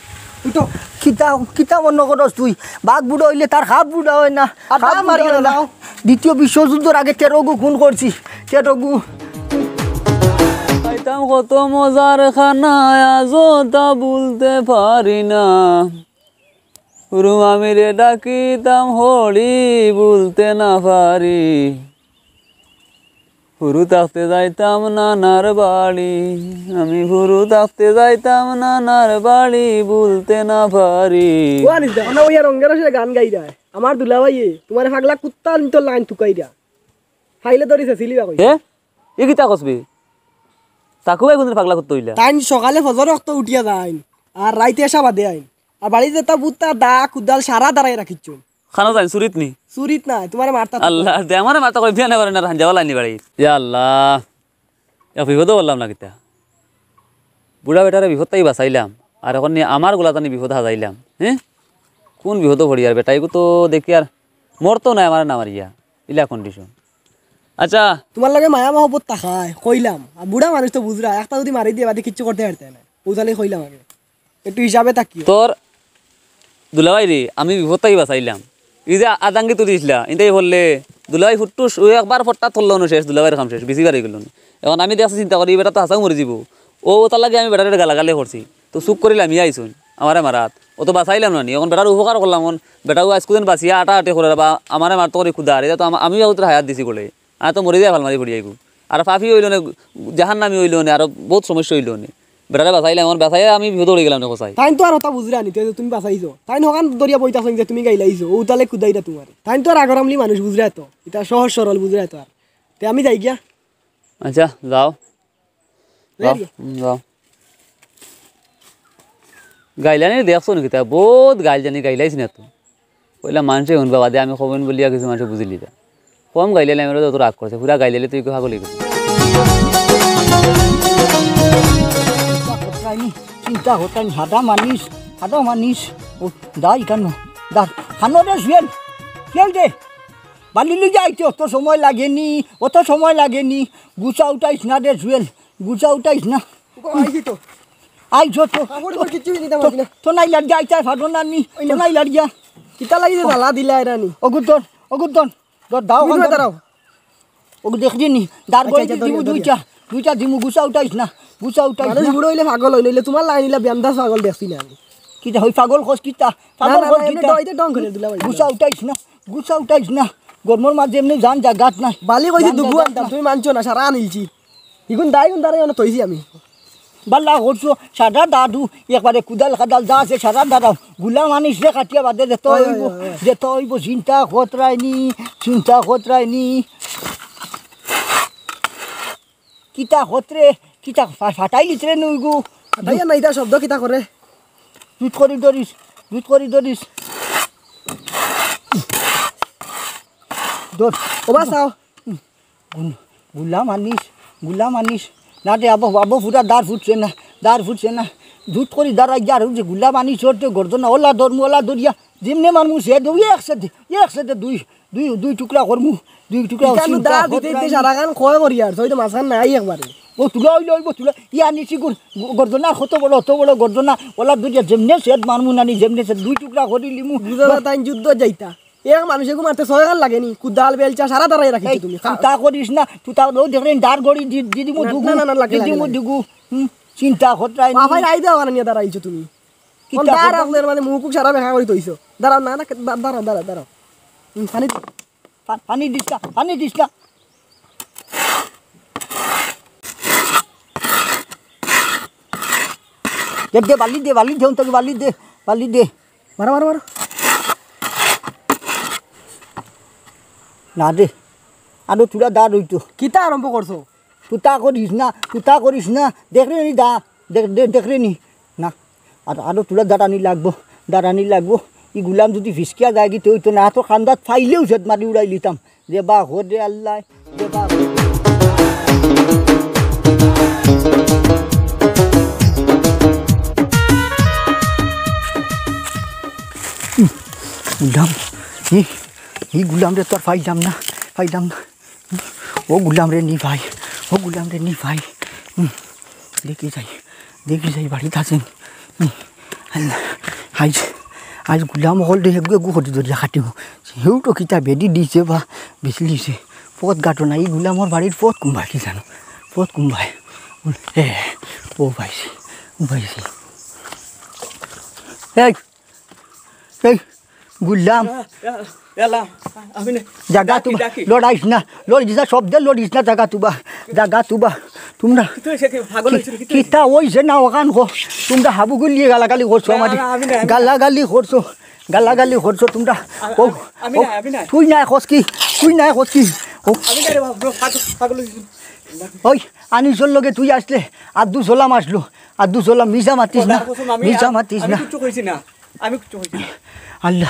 উঠো। কিতা, কিতা মনো করস তুই? বাঘ বুড়া অইলে তার খাপ বুড়া অয় না। আর খাপ দাম মারি বুড়া অয় না। দাও। দ্বিতীয় বিশ্বযুদ্ধর আগে তেরো গু খুন করছি, তেরো গু। খাইতাম কত মজার খানা, আজও তা ভুলতে পারি না। হুরু মামিরে ডাকিতাম হরি, ভুলতে না পারি। হুরু থাকতে যাইতাম নানার বাড়ি, আমি হুরু থাকতে যাইতাম নানার বাড়ি, ভুলতে না পারি। ও আনিস দা, আমরা ওই আর রঙ্গের আসলে গান গাইরা। আমার দুলাভাইয়ে, তোমারে পাগলা কুত্তা আনতো লাইন তুকাইরা। ফাইলে ধরিছে, সিলিবা কই? এ? ই কিতা কসবি? তাকু ভাই কোনদিন পাগলা কুত্তা অইলা? তাইন সকালে ফজর অক্ত উঠিয়া যাইন, আর রাইতে এসা বাদে আইন। আর বাড়িত যেতা বুত্তা দা কুদাল সারা দাঁড়াই রাখিছো। খানো যাইন, চুরিত নি? চুরিত না, তোমারে মারতা তো। আল্লাহ, দে আমারে মারতা কই, বিয়া না করে না, রান যাওয়া লাইনি বাড়ি। ইয়া আল্লাহ, এক বিপদো বললাম না কিতা? বুড়া বেটারে বিপদ তাই বাঁচাইলাম, আর এখন নি আমার গোলাতানি বিপদ হাজাইলাম। হ্যাঁ, কোন বিপদো পড়ি আর বেটা, এগু তো দেখি আর মরতো নাই আমার না মারিয়া, ইলা কন্ডিশন। আচ্ছা, তোমার লগে মায়া মহব্বত থাকায় কইলাম, আর বুড়া মানুষ তো বুঝরা, একটা যদি মারি দিয়ে বাদে কিচ্ছু করতে পারতে না, ও তাহলে কইলাম আগে। একটু হিসাবে থাকিও। তোর দুলাভাই রে, আমি বিপদ থাকি বাঁচাইলাম। এই যে আদাঙ্গি তুলিছিলা, ইনতাই বললে, দুলাভাই ফুট্টুস, ও একবার ফট্টা তুললো না শেষ, দুলাভাইর কাম শেষ, বেশি বার অই গেল না। এখন আমি দেখছি চিন্তা করি, এই বেটা তো হাছাউ মরি যাইবো। ও, ওটার লাগি আমি বেটারে গালাগালি করছি। তো চুপ করিলাম, ইয়া আইছুন, আমারে মারাত। ও তো বাঁচাইলাম না নি, এখন বেটার উপকার করলাম, এখন বেটাও আইজকু দিন বাঁচিয়া আটা আটে করে বা আমারে মারতো করি খুদা, আর এটা তো আমা-, আমি বাবুতরে হায়াত দিছি বলে। আর তো মরি যায় ফালমারি পড়ি আইগু। আর পাপি অইলো নে, জাহান্নামি অইলো নে, আরো বহুত সমস্যা অইলো নে। বেটারে বাঁচাইলাম, আমার বাঁচাইয়া আমি বিপদে পড়ি গেলাম নে কোথায়। তাইন তো আর ওটা বুঝরা নি, তে তুমি বাঁচাইছো। তাইন হকান দরিয়া বইতা সইন যে তুমি গাইলাইছো, ও তাহলে কুদাইরা তোমারে। তাইন তো আর আগর আমলি মানুষ বুঝরা তো, এটা সহজ সরল বুঝরা তো আর। তে আমি যাই গিয়া। আচ্ছা, যাও। যাই যাও, গিয়া। হুম, যাও। গাইলানি দেখছো নাকি তা? বহুত গাইল জানি গাইলাইছি না তো। কইলা মানষে হুনবা বাদে আমি কমেন্ট বলিয়া কিছু মানষে বুঝিলিবা। কম গাইলে আমি যত রাগ করছে, পুরা গাইলে তুই একটু হাগল অই গেলি। চিন্তা করতাই নি, চিন্তা করতাই নি, হাদা মানিস, হাদা মানিস। ও, দাই কেন? দা, খানো রে জুয়েল, জুয়েল দে। বালি লই যাইতে অত সময় লাগেনি, অত সময় লাগেনি। গুছা উঠাইস না রে জুয়েল, গুছা উঠাইস না। ও, আইছি তো। আইছো তো। কাপড় তো কিচ্ছু নিতাম পারছি না। তো নাই লাগি আইতে পারো না নি, ওই তো না। নাই লাগিয়া। কিতা লাগি যে জ্বালা দিলা এরা নি? অগুর ধর, অগুর ধর, ধর দাও, তুমি অগুর ধর। দাঁড়াও। অগু দেখলি নি, দাঁড় আচ্ছা, করে আচ্ছা, দিমু ধরিয়া, ধরিয়া। দুইটা, দুইটা দিমু, গুছা উঠাইস না, গুছা উঠাইস মানুষ না। বুড়ো অইলে পাগল অইলে, অইলে তোমার লাইন ইলা বেন্দাস পাগল দেখছি না আমি। কিতা হই পাগল কস কিতা? না, পাগল না, কস না, এমনি কিতা? ডইতে ডং করে দিলা ভাই। গুছা উঠাইস না, গুছা উঠাইস না। গরমর মাঝে এমনি জান জাগাত নাই। বালি কইছি জান দুগু জাগাত আনতাম, নাই। তুমি মানছো না, সারা আনিলছি। ইগুন দাই গুন দাঁড়াই অনে থইছি আমি। বালা করছো, সারা দাদু, একবারে কুদাল কাদাল যা আছে, সারা দাঁড়াও। গুলাম আনিস রে কাটিয়া বাদে যেত ওই, ওই, অইবো, ওই, ওই। যেত অইবো, চিন্তা খতরাইনি, চিন্তা খতরাইনি। কিতা খতরে, কিতা ফা-, ফাটাইলিস রে নুইগু। ফাটাইয়া না, ইটা শব্দ কিতা করে? জুত করি ধরিস, জুত করি ধরিস। ধর। ওবা চাও। গুল-, গুলাম আনিস, গুলাম আনিস। না রে আবো, আবো ফুরা দাঁড় ফুটছে না, দাঁড় ফুটছে না। জুত করি দাঁড়াই যা, আর ওই যে গুলাম আনিস, ওর তো গর্দনা, ওলা ধরমু, ওলা ধরিয়া। যেমনে মারমু সে দে, ওই এক সেদে, এক সেদে দুই, দুই, দুই টুকরা করমু, দুই টুকরা ইখানো চিন্তা দা দিতে দিতে খতরাইনি। সারাখান কয় করি আর, ছয় তো মাঝখান নাই একবারে। ও তুলা অইলো, অইবো তুলা। ইয়া নিচি গুর, গর্দনা কত বড়, অত বড় গর্দনা। ওলা ধরিয়া যেমনে সেদ মারমু নানি, যেমনে সেদ দুই টুকরা করি লিমু। বুঝা যায় তাইন যুদ্ধ যাইতা। এক মানুষে গু মারতে ছয় খান লাগেনি, কুদাল বেলচা সারা দাঁড়াই রাখিছো এই, তুমি। চিন্তা করিস না, তুই তাও দেখলেন ডার গড়ি দি-, দি দিমু না, দুগু, না, না, না, লাগে, দি লাগে, দিমু লাগে। দুগু। হুম, চিন্তা খতরাইনি। বাফাই রাই দেওয়া বানানিয়া দাঁড়াইছো তুমি। কিতা কোন দাঁড় খতরাইনি? আপনার মানে মুখ সারা বেকা করি থইছো। দাঁড়াও, না, না, দা-, দাঁড়াও, দাঁড়াও, দাঁড়াও। হুম, পানি দি-, পা-, পানি দিস না, পানি দিস না। দে, দে, বালি দে, বালি দে, অন্তত বালি দে, বালি দে। মারো, মারো, মারো। না দে, আরো তুলা দাঁড় অইতো। কিতা আরম্ভ করছো? তুতা করিস না, তুতা করিস না। দেখরে নি দা, দেখ, দেখ, দেখরে নি। না, আর আরো তুলা দাঁড়ানি লাগবো, দাঁড়ানি লাগবো। ই গুলাম যদি ফিসকিয়া যায় গিতে অইতো না, এত কান্দাত ফাইলেও জেদ মারি উড়াই লিতাম। যে বা হো দে আল্লাহ, যে বা হো। গুলাম, ই, ই গুলাম রে তো আর ফাইলাম না, ফাইলাম না। ও গুলাম রে নি ভাই, ও গুলাম রে নি ভাই। হুম, দেখি যাই, দেখি যাই বাড়িত আছেন। হুম, আল্লাহ, হাই। আইজ গুলাম অকলরে এগু এগু করি ধরিয়া কাটিমু। হেউ তো কিতা বেদি দিছে বা বিছলিছে। পথ ঘাটো নাই, ই গুলামর বাড়ির পথ কুনবায় কি জানো? পথ কুনবায়? এ, ও পাইছি, ও পাইছি। এই, এই, গুলাম। ইয়া, ইয়া, ইয়া আল্লাহ, আমি না। জাগা ডাকি, তুবা, ডাকি। লড়াইস না, লড়িস না, শব্দে লড়িস না, জাগা তুবা, জাগা তুবা। তুমরা কিতা অইছে, কি পাগল অইছে, কিতা অইছে? কিতা অইছে না অখান কও। তুমরা হাবুগুলিয়ে গালাগালি করছো না, আমারে। না, আমি না, আমি না। গালাগালি করছো, গালাগালি করছো তুমরা। আ-, ও, আমি, আমি ও, না, আমি না। তুই নায় কস কি? তুই নায় কস কি? ও। আমি না রে বাবা, পাগল, পাগল অইছি। ওই, আনিসর লগে তুই আছলে, আব্দুল সালাম আছলো, আব্দুল সালাম, মিছা মাতিস না, খোদার কসম, আমি, মিছা আমি, মাতিস আমি না। কিচ্ছু কইছি না। আমি কিচ্ছু কইছি না। আল্লাহ,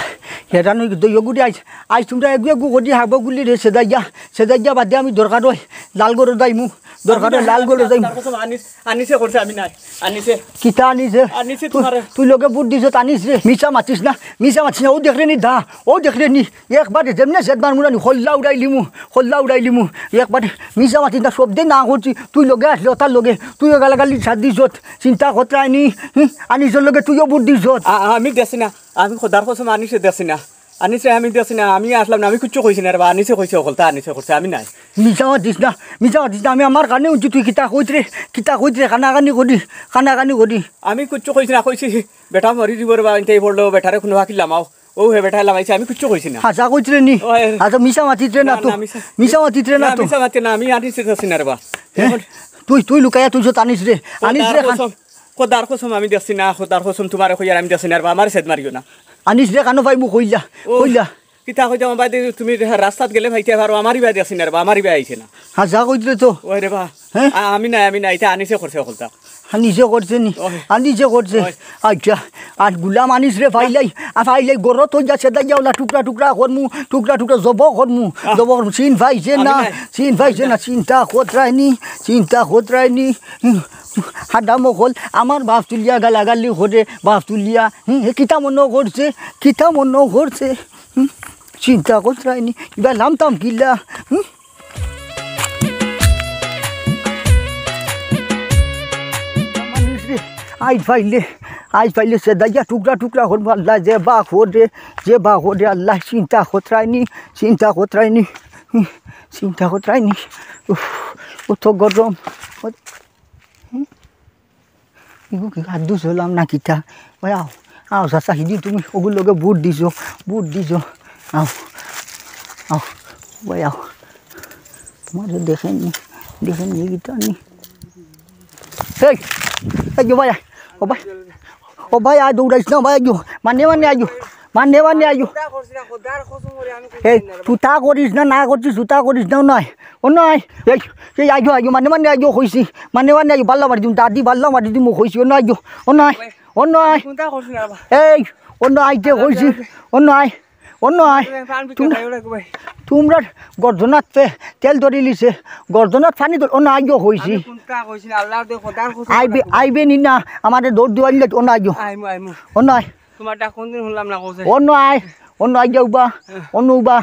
হেরান অই দইগুড়ি আইজ, আইজ তুমরা এগু এগু করি হাবুগুলিরে ছেদাইয়া, ছেদাইয়া বাদে আমি দরকার অয় লালগড় যাইমু, দরকার অয় লালগড় যাইমু। খোদার কসম, আনিস, আনিসে করছে, আমি নায়। আনিসে। কিতা আনিসে? আনিসে তুই, তুমারে। তুই লগে ভোট দিছত আনিসরে। মিছা মাতিস না, মিছা মাতিস না। অউ দেখরে নি দা, অউ দেখরে নি। একবারে যেমনে জেদ মারমু না নি, খল্লা উড়াইলিমু, খল্লা উড়াইলিমু। একবারে মিছা মাতিস না, শব্দে না করছি। তুই লগে আছলে, অতার লগে। তুইও গালাগালি সাথ দিছত। চিন্তা করতে আইনি। হুম? আনিসর লগে তুইও ভোট দিছত। আ-, আমি দেখছি না। আমি খোদার কসম আনিসে দেখছি না। আনিসরে আমি দেখছি না। আমি আছলাম না। আমি কিচ্ছু কইছি না রে বা। আনিসে কইছে অকলতা, আনিসে করছে। আমি নায়। মিছা মাতিস না। মিছা মাতিস না। আমি আমার কানে হুনছি তুই কিতা কইতরে, কিতা কইতরে। কানাকানি করি, কানাকানি করি। আমি কিচ্ছু কইছি না। কইছি বেটা মরি যিবো রে বা। ইনতেই পড়লো, বেটারে কুনু ফাকি লামাও। অউ হে বেটায় লামাইছে, আমি কিচ্ছু কইছি না। হাছা কইতরে নি? ওই। হাছা মিছা মাতিতরে না না, তো? না, মিছা। মিছা মাতিতরে না না, তো? মিছা মাতি না, আমি আনিসে দেখছি না রে বা। হে? অখন তুই, তুই লুকাইয়া তুই যত আনিসরে, আনিসরে খোদার খান। কসম, খোদার কসম আমি দেখছি না, খোদার কসম তুমারে কইয়ার আমি দেখছি না রে বা, আমারে ছেদ মারিও না। আনিসরে খানো পাইমু কইলা, ও, কইলা। কিতা কইতাম বাদে তুমি রাস্তাত গেলে পাইতে পারো, আমারই বায় দেখছি না রে বা, আমারই বায় আইছে না। হাছা কইতরে তো। ওই রে বা। হে? আ-, আমি নায়, আমি নায়, ইতা আনিসে করছে অকলতা। আনিসে করছে নি? ওই। আনিসে করছে। ওই। আচ্ছা, আর গুলাম আনিসরে পাইলাই, আর পাইলাই গরত অইয়া ছেদাইয়া অলা টুকরা টুকরা করমু, টুকরা টুকরা জব করমু, আহ। জব করমু। চিন পাইছে আমি না, নাই। চিন পাইছে না, চিন্তা করতে আইনি, চিন্তা করতে আইনি। হুম, হাদাম অকল, আমার বাপ তুলিয়া গালাগালি করে, বাপ তুলিয়া, হুম, হে কিতা মনো করছে, কিতা মনো করছে, হুম, চিন্তা করতে আইনি, ইবা লামতাম কিলা, হুম। মানুষ রে, আইজ পাইলে, আইজ পাইলে ছেদাইয়া টুকরা টুকরা করমু আল্লাহ, যে বা করে, যে বা করে আল্লাহ, চিন্তা করতে আইনি, চিন্তা করতে আইনি, হুম, চিন্তা করতে আইনি। উফ, অত গরম। হুম? ইগু কি হাত ধুইলাম না কিতা? ওই আও, আও চাচা, হিদি তুমি ওগুর লগে ভোট দিছো, ভোট দিছো। আও, আও, ওই আও। তোমারে দেখেনি, দেখেনি কিতা নি? এই, এই যে ভাই, ও ভাই, ও ভাই, আয় দৌড়াইস না ভাই, আইও, মানে মানে আইও। মানে মানে আইও। তুতা করছি না, খোদার কসম করি আমি কইছি এই, না রে বা। তুতা করিস না, না করছিস, তুতা করিস না, অনো আয়। অনো আয়। এই, এই আইও, আইও, মানে মানে আইও কইছি। মানে মানে আইও, বাল্লা মারি দিমু, দাদি বাল্লা মারি দিমু কইছি। অনো আইও, অনো আয়, অনো আয়। তুতা করছি না রে বা। এই, অনো আইতে কইছি। অনো আয়, অনো আয়। তুমরা, তুমরার গর্দনাত পে-, তেল ধরিলিছে, গর্দনাত পানি ধর-, অনো আইও কইছি। আমি কুনতা কইছি না, আল্লাহর দে খোদার কসম আইবে, করি। আইবে নি না, আমারে দৌড় দিওয়াইলে, অনো আইও। আইমু, আইমু। অনো আয়। তোমার ডাক কোনদিন শুনলাম না, কওছে। অনো আয়, অনো আই যাও বা, অনো বা।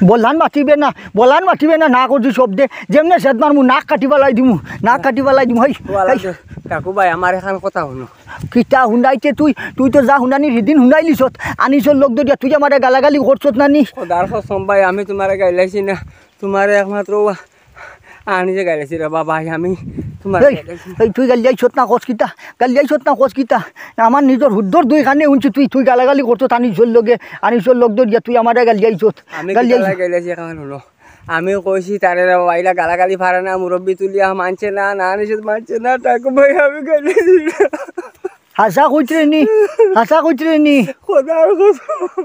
বলান মাতিবে না, বলান মাতিবে না, না করছি শব্দে। যেমনে ছেদ মারমু, নাক কাটি ফালাই দিমু, নাক কাটি ফালাই দিমু। হেই, ও আল্লাহ, হেই। ঠাকু ভাই, আমার এখান কথা হুনো। কিতা হুনাইতে তুই? তুই তো যা হুনানি হিদিন হুনাইলিছত। আনিসর লগ ধরিয়া তুই আমারে গালাগালি করছত না নি? খোদার কসম ভাই, আমি তোমারে গাইলাইছি না। তোমারে একমাত্র ওয়া আনিসে গাইলাইছি রে বাবা, আমি তোমার এই, গাইলাইছি। এই তুই গাইলাইছত না কস কিতা? গাইলাইছত না কস কিতা? আমার নিজর হুদ্দর দুই কানে হুনছি তুই, তুই গালাগালি করছত আনিসর লগে, আনিসর লগ ধরিয়া তুই আমারে গাইলাইছত। আমি গাইলাইছ- কিতা গাইলাইছি এখন হুনো। আমি কইছি তারে রে বাবা, ইলা গালাগালি পারে না, মুরব্বি তুলিয়া মানছে না, না আনিসে মানছে না, ঠাকু ভাই আমি গাইলাইছি না। হাছা কইতরে নি, হাছা কইতরে নি। খোদার কসম।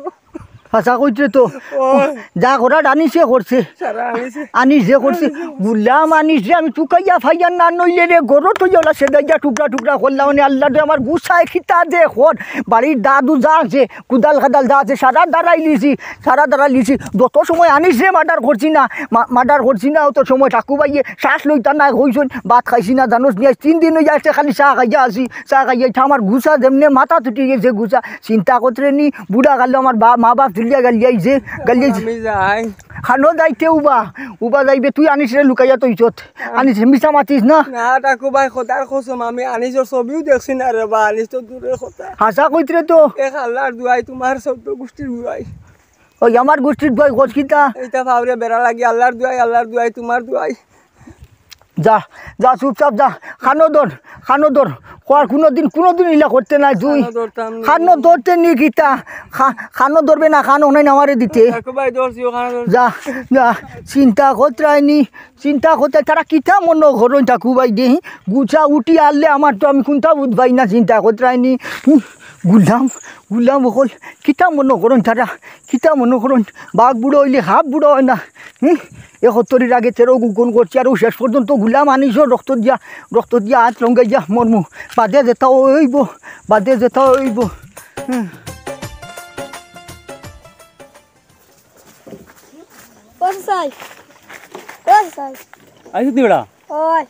হাছা কইতরে তো। ওই। যা করার আনিসে করছে। সারা আনিসে। আনিসে করছে। আনিসে। গুলাম আনিসরে আমি তুকাইয়া ফাইয়ার না নইলে রে গরত অইয়া অলা ছেদাইয়া টুকরা টুকরা করলাম। মানে আল্লাহ রে আমার গুছায় কিতা যে কর। বাড়ির দাদু যা আছে, কুদাল খাদাল যা আছে, সারা দাঁড়াইলিছি, সারা দাঁড়াইলিছি। যত সময় আনিসরে মার্ডার করছি না, মা-, মার্ডার করছি না, অত সময় ঠাকু ভাইয়ে শ্বাস লইতা না কইছইন, ভাত খাইছি না, জানোস নি, আইজ তিন দিন অইয়া আছে খালি চা খাইয়া আছি, চা খাইয়া আছি। আমার গুছা যেমনে মাথাত উঠি গেছে গুছা, চিন্তা করতে নি, বুড়া কালো আমার বা-, মা বাপ গালিয়া গালিয়াইছে, গালিয়াইছে। আমি যাই। খানো যাইতে উবা, উবা যাইবে, তুই আনিসরে লুকাইয়া থইছত। আনিস, মিছা মাতিস না। না, টাকু ভাই, খোদার কসম, আমি আনিসর ছবিও দেখছি না রে বা, আনিস তো দূরের কথা। হাছা কইতরে তো। এক আল্লাহর দুয়াই, তোমার চৌদ্দ গুষ্টির দুয়াই। ওই আমার গুষ্টির দুয়াই, কস কিতা? এইটা ভাবরে বেড়া লাগি, আল্লাহর দুয়াই, আল্লাহর দুয়াই, তোমার দুয়াই। যা, যা, চুপচাপ যা। খানো ধর, খানো ধর। কর কুনুদিন, কুনুদিন ইলা করতে নাই তুই। খানো ধরতাম নি। খানো ধরতে নি কিতা? খা-, খানো ধরবে না, খানো নাই আমারে দিতে। টাকু ভাই, ধরছি, ওখানে ধরছি। যা, যা, চিন্তা করতে আইনি, চিন্তা করতে তারা কিতা মনো করইন টাকু ভাই দে। গুছা উঠি আনলে আমার তো আমি কুনটা বুঝ পাই না, চিন্তা করতে আইনি। হুম, গুলাম, গুলাম অকল কিতা মনো করইন তারা, কিতা মনো করইন? বাঘ বুড়া অইলে হাফ বুড়া অয় না। হুম, একাত্তরির আগে তেরো গুণ করছি, আর ও শেষ পর্যন্ত গুলাম আনিসর রক্ত দিয়া, রক্ত দিয়া আত রঙ্গাইয়া মরমু। বাদে যেতা অইবো, বাদে যেতা অইবো। হুম। ও চাই, ও চাই। আইছত নি বেটা? ওই,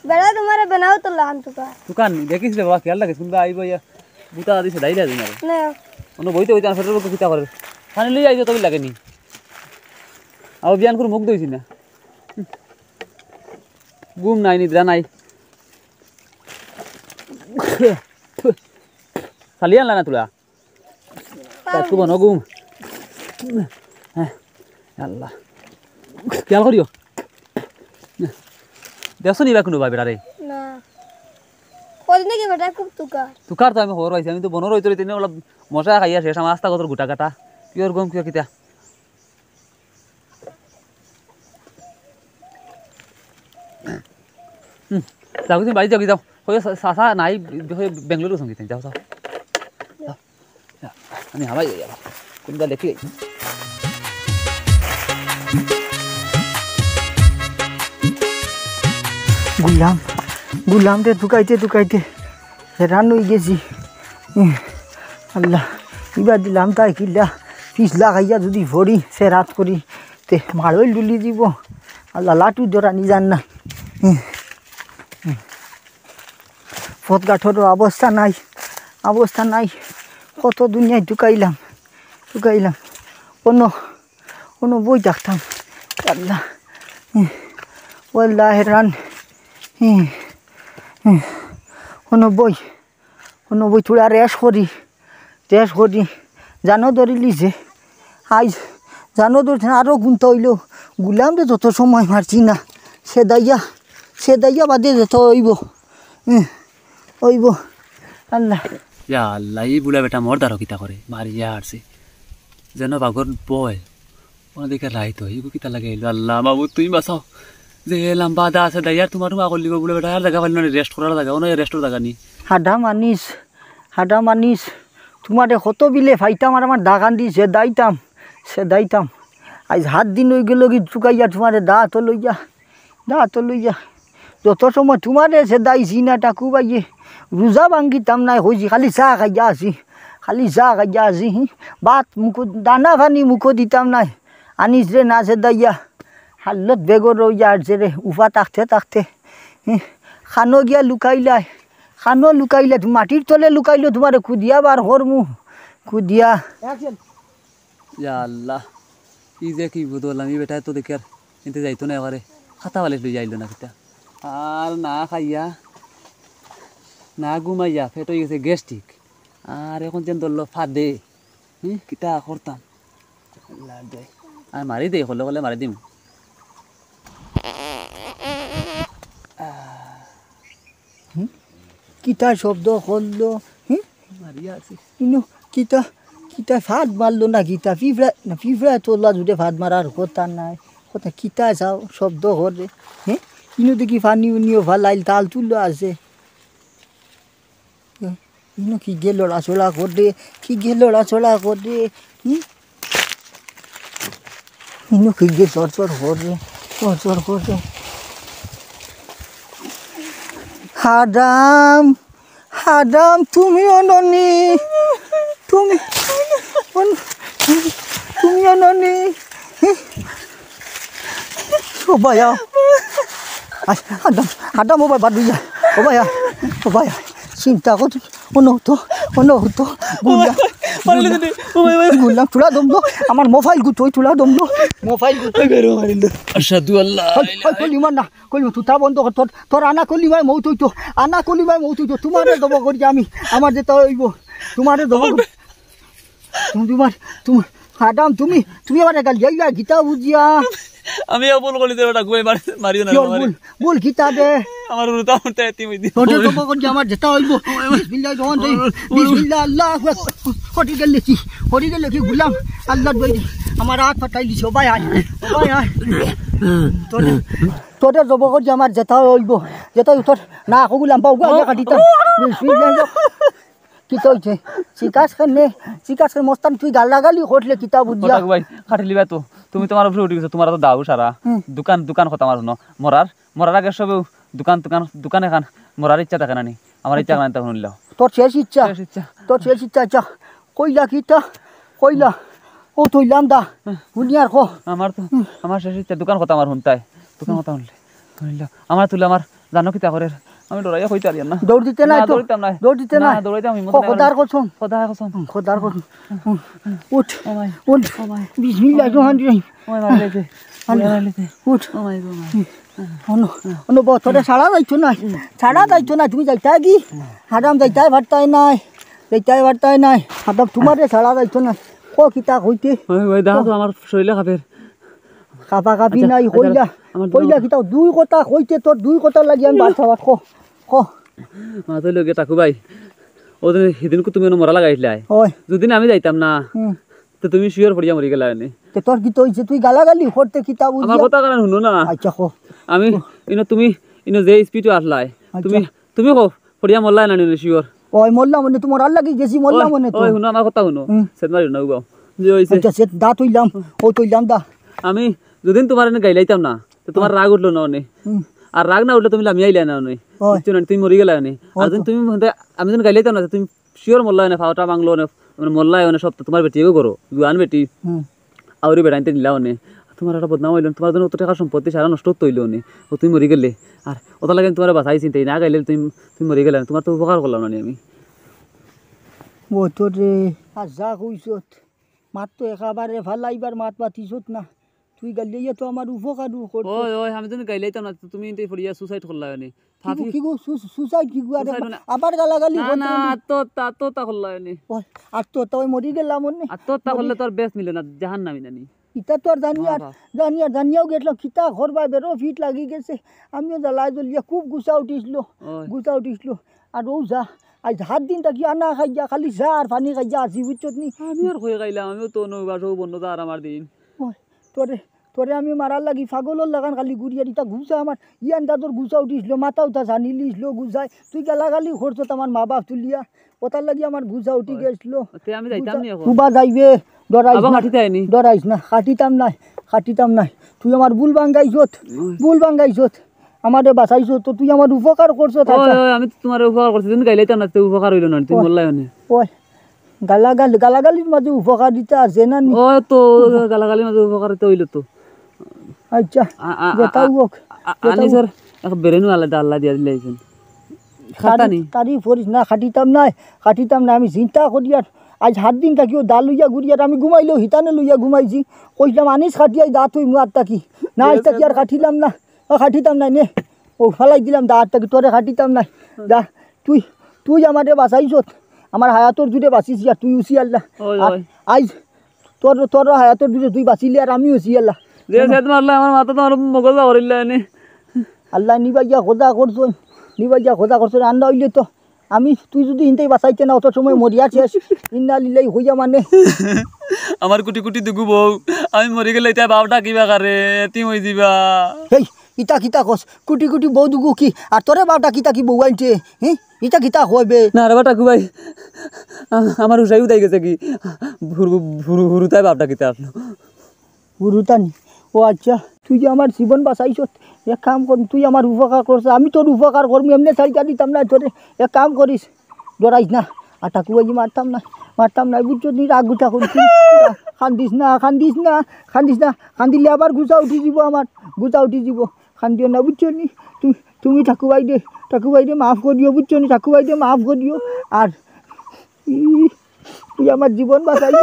বেটা তোমারে বেনাও তো লাহান তুকা। তুকান দেখিস রে বাবা, খেয়াল রাখিস, কুনবা আইবো ইয়া, বুতা দিছে, দাইলা দিন আরে। না। অনো বইতে বইতে আনসার কিতা করে। খানি লই আইছো, তবে লাগে নি। আবার বিয়ান করে মুখ ধইছি না। ঘুম নাই, নিদ্রা নাই। চালিয়ে আনলা না তোরা? তার খুব অনগুম। হ্যাঁ, আল্লাহ। খেয়াল করিও। দেখছো নি বা কুনু ভাই বেটারে? না। কদিন আগে বেটা খুব তুকার। তুকার তো আমি খবর পাইছি, আমি তো বনর অইতরে তিনে ওলা মশা খাইয়া শেষ, আমার আস্তা কতর গুটা কাটা। কিয়র গম কিয় কিতা? হুম, যাও, তুমি বাড়ি যাও, যাও। ওই সা-, সাসা নাই, ওই বেঙ্গালুরু সঙ্গীত, যাও, যাও। যাও, যাও। আমি হামাই যাই আবার। কোনটা দেখি? গুলাম, গুলাম রে, তুকাইতে, তুকাইতে। হেরান অই গেছি। উম, আল্লাহ, ইবা দিলাম তাই কিল্লা, পিছলা খাইয়া যদি ফড়ি, সে রাত করি, তে মারইল ডুলি দিব। আল্লাহ, লাঠু ধরানি যার না। উম, উম। পথঘাটরও অবস্থা নাই, অবস্থা নাই। কত দুনিয়ায় তুকাইলাম, তুকাইলাম। অনো, অনো বই থাকতাম। আল্লাহ, উম, আল্লাহ হেরান। উম, উম, অনো বই। অনো বই থুড়া rest করি, rest করি। জানো ধরিলিছে। আইজ জানো ধরছে না, আরো গুনতা অইলো। গুলাম রে যত সময় মারছি না। সেদাইয়া, সেদাইয়া বাদে যত অইবো। হুম, অইবো। আল্লাহ। ইয়া আল্লাহ, ই বুড়া বেটা মোর দ্বারো কিতা করে? মারিয়া হারছে। যেন বাঘর বয়। অনো দেখি রাইত অয়, ইগু কিতা লাগাইলো? আল্লাহ, মাবুদ, তুমি বাঁচাও। যে এ লাম্বা দা আছে, দাইয়ার তোমার তোমার করলিব বুলে বেটা, আর জাগা পাইল না, rest করার জাগা, অনো rest-র জাগা নি। হাডা মানিস, হাডা মানিস, তোমারে কত বিলে ফাইতাম আর আমার দা কান্দি সেদাইতাম, সেদাইতাম। আইজ হাত দিন অই গেল কি চুকাইয়া তোমারে দা তো লইয়া। দা তো লইয়া। যত সময় তোমারে সেদাইছি না টাকু ভাইয়ে, রোজা ভাঙ্গিতাম নাই কইছি, খালি চা খাইয়া আছি, খালি চা খাইয়া আছি। হি, ভাত মুখো, দানা পানি মুখো দিতাম নাই। আনিস রে না সেদাইয়া, হাল্লত বেগর রইয়া আসছে রে, উফা থাকতে থাকতে। হি, খানো গিয়া লুকাইলায়, খানো লুকাইলা, মাটির তলে লুকাইলো, তোমারে কুদিয়া বার করমু, কুদিয়া। ইয়া আল্লাহ, ই যে কি বুদলাম, ই বেটায় তো দেখি আর এনতে যাইতো না এবারে, খাতা বালিশ লইয়া আইলো না কিতা। আর না খাইয়া, না ঘুমাইয়া, পেট অই গেছে gastric। আর এখন যেন ধরলো ফাদে, হুম, কিতা করতাম? আল্লাহ দে। আর মারি দে, হলে হলে মারি দিম। হুম? কিতা শব্দ করলো? হুম? মারিয়া আছে। ইনো কিতা, কিতা ফাদ মারলো না কিতা? পিঁপড়া, না, পিঁপড়া তো আল্লাহ জুড়ে ফাদ মারার কথা নাই। কথা কিতা চাও শব্দ করে? হ্যাঁ? ইনো দেখি পানি উনিও ফালাইল, তাল তুলো আছে। ইনো কি গে লড়াচড়া করে? কি গে লড়াচড়া করে? হুম? ইনো কি গে চড়চড় করে? চড়চড় করে। হারাম, হারাম, তুমি অননি? তুমি অন-, তুমি অননি? ও ভাইয়া। আই, হারাম, হারাম, ও ভাই, বাদ দিয়া। ও ভাইয়া, ও ভাইয়া। চিন্তা কর, অনহত, অনহত, গুলিয়া। মারিলে দিদি, ও ভাই, ভাই। গুল্লাম, তুলা দম দো। আমার মোবাইল গুতো, তুলা দম দো। মোবাইল গুতো। বেরো মারিল। আশহাদু আল্লা ইলাহা ইল্লাল্লাহ। কলিমা না, কলিমা, তুই তা বন্ধ কর। তোর, তোর আনা কলিমায় মউত অইতো। আনা কলিমায় মউত অইতো। তুমারে জব করি আমি। আমার যেতা অইবো। তুমারে জব করি। তুমি, তুমার, তুমি, হারাম, তুমি, তুমি আমারে গালি দিলা, কিতা বুঝিয়া? আমি এক ভুল করিছি বেটা, গুয়াই মারি-, মারিও না, কিয়র আমারে। ভুল? ভুল কিতা বে? আমার হুরুতা হুরুতা এতিম অইদি। তোরে জব করি আমার যেতা অইবো। বিসমিল্লাহির রহমানির রহিম। বিসমিল্লাহ, আল্লাহু আকবার। হরি গেলে কি? হরি গেলে কি গুল্লাম? আল্লাহর দোয়াই দে। আমার আত ফাটাই দিছে, ও ভাই আয়। ও ভাই আয়। তোরে, তোরে জব করি আমার যেতা অইবো। যেতা অইবো তোর না, কগুলাম পাও, গা, গা, কাটিতাম। বিসমিল্লাহ। কিতা অইছে? চিকাস কেনে? চিকাস কেনে? মস্তান, তুই গালাগালি করলে কিতা বুঝিয়া? ওটা ভাই, খাটিলিবা তো। তুমি তুমার উপরে উঠি গেছো, তুমার তো দাও সারা। হুম। দোকান, দোকান কথা আমার হুনো। মরার, মরার আগে সবেউ দোকান, দোকান, দোকান এখান মরার ইচ্ছা থাকে না নি? আমার ইচ্ছা আচ্ছা। করে না তখন নিলাও। তোর শেষ ইচ্ছা? শেষ ইচ্ছা। তোর শেষ ইচ্ছা, আচ্ছা। কইলা কিতা? কইলা। ও তুইলাম দা। হুম। হুনিয়ার কো। আমার তো, হুম। আমার শেষ ইচ্ছা, দোকান কথা আমার হুনতায়। দোকান কথা হুনলে। হুনলে। আমার তুলে আমার জানো কিতা করের? আমি ডরাইয়া কইতাম পারিয়ার না। দৌড় দিতে না না, তো? দৌড়িতাম না। দৌড় দিতে না? না, দৌড়াইতাম আমি, ও, খোদার কসম। খোদার কসম। হুম, খোদার কসম। হুম। উঠ, ও ভাই, উঠ। ও ভাই। বিসমিল্লাহির রহমানির রহিম। ও ভাই, মারি লাইছে। আল্লাহ। মারি লাইছে। উঠ। ও ভাই গো, ভাই। হুম। অনো, অনো বউ, তোরে ছাড়া যাইতো না। ছাড়া যাইতো না, তুমি যাইতায় কি? হারাম যাইতায় পারতায় নায়। যাইতায় পারতায় নায়। হারাম তুমারে ছাড়া যাইতো না। কো কিতা কইতে? ওই, ওই, দেখো তো আমার শরীরে কাঁপের। কাঁপা কাঁপি আচ্ছা, নাই, আচ্ছা, কইলা। আমার কইলা কিতা? দুই কথা কইতে তোর দুই কথার লাগি আমি বাদ খাবার। কো, কো। মা তো লগে থাকো ভাই। ও দিন, সেদিনকে তুমি অনো মরা লাগাইছিলায়। ওই। যদি না আমি যাইতাম না, হুম। তো তুমি sure পড়িয়া মরি গেলায় অনে। তে তোর কিতা অইছে? তুই গালাগালি করতে কিতা বুঝিয়া? আমার কথা কারণ হুনো না। আচ্ছা, কো। আমি, ইনো তুমি, ইনো যে speed-ও আসলায়, আচ্ছা। তুমি, তুমি কও, পড়িয়া মরলায় না নি sure? ওই মরলাম অনে, তুমার আর লাগি গেছি, মরলাম ওই, অনে তো। ওই, হুনো, আমার কথা হুনো। হুম। সেত মারিও না, উবাও। যে অইছে। আচ্ছা, সেত দা তুইলাম, ও তুইলাম দা। আমি যদিন তুমার এনে গাইলাইতাম না, তো তুমার হুম। রাগ উঠলো না অনে। হুম। আর রাগ না উঠলে তুমি লামিয়া আইলায় না অনে। ওই। বুঝছো না? তুমি মরি গেলায় অনে। ওই আর যদিন তো। তুমি মনে, আমি যদিন গাইলাইতাম না, তো তুমি sure মরলায় অনে, পাওটা ভাঙলো অনে, মানে মরলায় অনে সব তো তুমার বেটি এগো করো, জুয়ান বেটি। হুম। আউরি বেটাইন্তে নিলা অনে। তুমার একটা বদনাম অইলো, তুমার জন্য অত টেকার সম্পত্তি সারা নষ্ট অইতো অইলো অনে। ও তুমি মরি গেলে। আর অতার লাগি আমি তুমারে বাঁচাইছি, তাই না গাইলে তুমি, তুমি মরি গেলায়, তুমার তো উপকার করলাম না নি আমি। ও তোর রে। আর যা কইছত, মাত তো একেবারে ফালাইবার মাত মাতিছত না। তুই গাইলে ইয়া তো আমার উপকার করছত। ওই, ওই, আমি তো গাইলাইতাম না, তুমি ইনতে পড়িয়া suicide করলায় অনে। কিগু, ফাফি। কিগু, সু-, suicide কিগু? আরে সুসাইড মানে আবার গালাগালি না, করতে না, হবে। আত্মহত্যা, আত্মহত্যা করলায় অনে। ওই, আত্মহত্যা, ওই মরি গেলাম অনে। আত্মহত্যা মরি করলে তো আর বেহেস্ত মিলে না, জাহান্নামি নানি। ইতা তো আর জানি না আর, বাবা। জানি আর, জানিয়াও গেছলাম, কিতা করবা, বেরো ফিট লাগি গেছে। আমিও জ্বালায় জ্বলিয়া খুব গুছা উঠিছিল, ওই। গুছা উঠিছিল। আর ও যা, আইজ সাত দিন থাকি আনা খাইয়া, খালি চা আর পানি খাইয়া আছি, বুঝছত নি? আমি আর কই খাইলাম, আমিও তো নৌবাসও বন্ধ, তার আমার দিন। ওই, তোরে, তোরে আমি মারার লাগি পাগলর লাখান খালি ঘুরিয়ার, ইতা গুছা আমার, ইয়ান দাদর গুছা উঠিছিল, মাথা উঠা জানিলিছিল গুছায়, তুই গালাগালি করছত আমার মা বাপ তুলিয়া, অতার লাগি আমার গুছা উঠি ওই। গেছিল। তে আমি যাইতাম গুছা নি এখন। উবা যাইবে, ডরাইস আবার না, কাটিতে আইনি? ডরাইস না, কাটিতাম নায়, কাটিতাম নায়। তুই আমার ভুল ভাঙ্গাইছত, ওই। ভুল ভাঙ্গাইছত, আমারে বাঁচাইছত, তো তুই আমার উপকার করছত, ওই, আচ্ছা। ওই, আমি তো তুমার উপকার করছি, তুমি গাইলাইতাম না, তে উপকার অইলো না, তুমি ওই। মরলায় অনে। ওই, গালাগাল-, গালাগালির মাঝে উপকারিতা আছে না নি? ওই তো, গালাগালির মাঝে উপকারিতা অইলো তো। আচ্ছা, আ-, আ-, যেটাও আ-, হোক, আ-, যেটাও আনিসর হোক। এক বেরেনু আলাদা আল্লাহ দিয়া দিলে একজন। খাতা তারি-, নি? তারিফ করিস না, খাটিতাম নায়, খাটিতাম নায়। আমি চিন্তা করিয়ার, আইজ সাত দিন থাকিও দা লইয়া ঘুরিয়ার, আমি ঘুমাইলেও হিতানে লইয়া ঘুমাইছি। কইছিলাম, আনিস খাটিয়াই দা তুই মুয়ার থাকি। না, আইজ থাকি আর খাটিলাম না, আর খাটিতাম নায় নে। ও ফালাই দিলাম দা আত থাকি, তোরে খাটিতাম নায়। দা, তুই, তুই আমারে বাঁচাইছত, আমার হায়াতর জুড়ে বাঁচিছি আর তুই উছি আল্লাহ। ওই, আর ওই। আইজ তোর, তোর হায়াতর জুড়ে তুই বাঁচিলি আর আমি উছি আল্লাহ। যে সেত মারলে আমার মাথা তো আমার মগজ করিল এনে। আল্লাহ নিবাইয়া খোদা করছইন, নিবাইয়া খোদা করছইন, আর না অইলে তো আমি, তুই যদি হিনতেই বাঁচাইতে না, অত সময় মরিয়া শেষ। ইন্না লিল্লাহি হইয়া মানে। আমার কুটি কুটি দুগু বউ, আমি মরি গেলে ইতা বাপটা কিবা করে, এতিম অই যিবা। হেই, ইতা কিতা কস? কুটি কুটি বউ দুগু কি? আর তোরে বাপটা কিতা কি বউ আনছে? হি? ইতা কিতা কইবে? না রে বা টাকু ভাই, আ-, আমার উসাই উদাই গেছে কি? হুরু-, হুরু-, হুরুতায় বাপটা কিতা আসলো? হুরুতানি? ও আচ্ছা, তুই যে আমার জীবন বাঁচাইছত, এক কাম কর, তুই আমার উপকার করছ, আমি তোর উপকার করমু, এমনে ছাড়িয়া দিতাম না তোরে। এক কাম করিস, ডরাইস না, আর টাকু ভাই মারতাম না, মারতাম না, বুঝছত নি? রাগ গুছা করিস না, কান্দিস না, কান্দিস না, কান্দিস না, কান্দিলে আবার গুছা উঠি যিবো আমার, গুছা উঠি যিবো। কান্দিও না, বুঝছো নি? তুমি, তুমি টাকু ভাইরে, টাকু ভাইরে মাফ করিও, বুঝছো নি? টাকু ভাইরে মাফ করিও। আর, ই, তুই আমার জীবন বাঁচাইলি।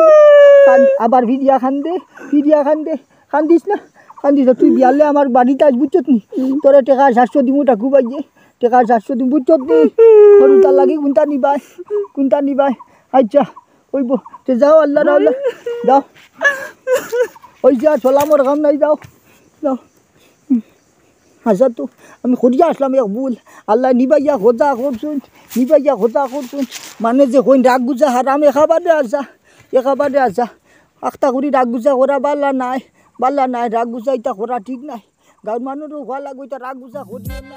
কান-, আবার ফিরিয়া কান্দে, ফিরিয়া কান্দে। কান্দিস না, কান্দিস না। তুই বিয়ালে আমার বাড়িত আইস, বুঝছত নি? তোরে টেকা সাতশো দিমু, ডাকু বাইয়ে। টেকা সাতশো দিমু, বুঝছত নি? সরু তার লাগি কুনটা নিবায়, কুনটা নিবায়? আচ্ছা, অইবো। তে যাও, আল্লাহ রাওলা, যাও। ওই যে আর চলামর কাম নাই, যাও, যাও। আচ্ছা তো, আমি করিয়া আসলাম এক ভুল। আল্লায় নিবাইয়া খোঁজা করছইন, নিবাইয়া খোঁজা করছইন। মানে যে কইন রাগ গুজা হারাম, একেবারে আছা, একেবারে আছা। আখতা করি রাগ গুজা করা বালা নায়, বালা নায়, রাগ গুজা ইতা করা ঠিক নায়। গাঁওর মানুষও কওয়া লাগবো, ইতা রাগ গুজা করিও না।